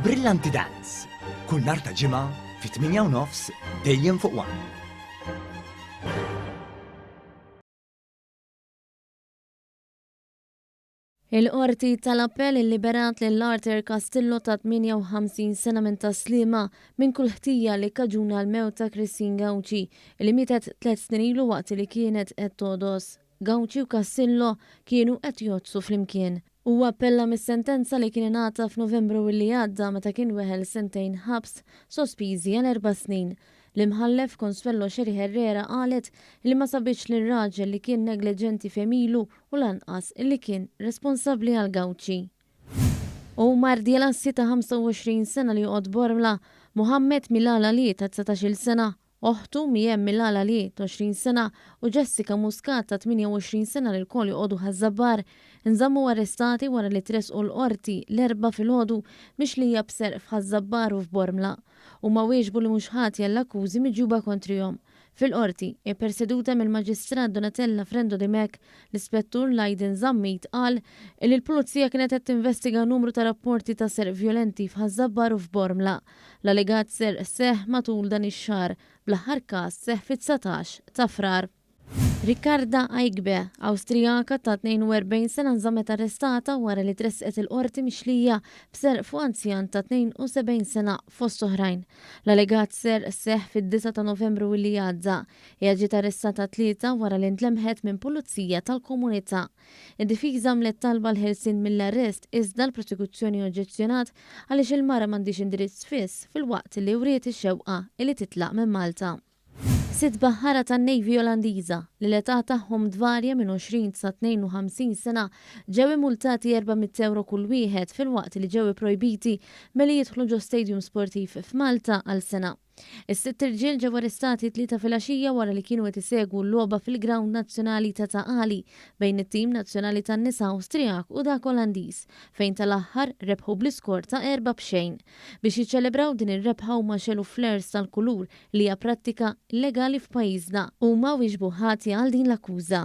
Brillanti Dance, kull nhar ta' Ġimgħa fit-8 u nofs dejjem fuq One. Il-Qorti tal-Appell illiberat lil Arthur Castillo ta' 58 sena minn Tas-Sliema minn kull ħtija li kkaġuna l-mewt ta' Christine Gauci, li mietet tlett snin ilu waqt li kienet qed togħdos. Gauci u Castillo kienu qed jgħoddsu flimkien. Huwa appella mis-sentenza li kien ingħata f'Novembru li għadda meta kien weħel sentejn ħabs sospiżi għal erba' snin. L-Imħallef Consuelo Scerri Herrera qalet li ma sabitx lir-raġel li kien negliġenti f'għemilu u lanqas li kien responsabbli għal Gauci. Omar Dielassi ta' 25 sena li joqgħod Bormla, Mohammed Milal Ali ta' 19-il sena, oħtu Miem Milal Ali ta' 20 sena u Jessica Muscat ta' 28 sena li lkoll joqogħdu Ħaż-Żabbar, inżammu arrestati wara li tressqu l-Qorti l-Erbgħa filgħodu mixlija b'serq f'Ħaż-Żabbar u f'Bormla. Huma wieġbu li mhux ħatja għall-akkużi miġjuba kontrihom. Fil-Qorti, ipperseduta mill-Maġistrat Donatella Frendo Dimech, l-Ispettur Lydon Zammit qal illi l-Pulizija kienet qed tinvestiga numru ta' rapporti ta' serq vjolenti f'Ħaż-Żabbar u f'Bormla. L-allegat serq seħħ matul dan ix-xahar, bl-aħħar każ seħħ fit-19 ta' Frar. Ricarda Aigbe, Awstrijaka ta' 42 sena nżammet arrestata wara li tressqet il-Qorti mixlija b'serq fuq anzjan ta' 72 sena fost oħrajn. L-allegat serq seħħ fid-disgħa ta' Novembru li għadda. Hija ġiet arrestata t-Tlieta wara li ntlemħet minn pulizija tal-komunità. Id-difiża għamlet talba għall-ħelsien mill-arrest iżda l-prosekuzzjoni oġġezzjonat għaliex il-mara m'għandhiex indirizz fiss filwaqt li wriet ix-xewqa li titlaq minn Malta. Sitt baħħara tan-Navy Olandiża, li l-età tagħhom tvarja minn 20 sa 52 sena, ġew immultati 400 ewro kull wieħed filwaqt li ġew ipprojbiti milli jidħlu ġo stadium sportiv f'Malta għal sena. Is-sitt irġiel ġew arrestati t-Tlieta filgħaxija wara li kienu qed isegwu l-logħba fil-grawnd nazzjonali ta' Ta' Qali bejn it-tim nazzjonali tan-nisa Awstrijak u dak Olandiż, fejn tal-aħħar rebħu bl-iskor ta' erba' b'xejn. Biex jiċċelebraw din ir-rebħa huma xegħlu flares tal-kulur li hija prattika illegali f'pajjiżna. Huma wieġbu ħatja għal din l-akkuża.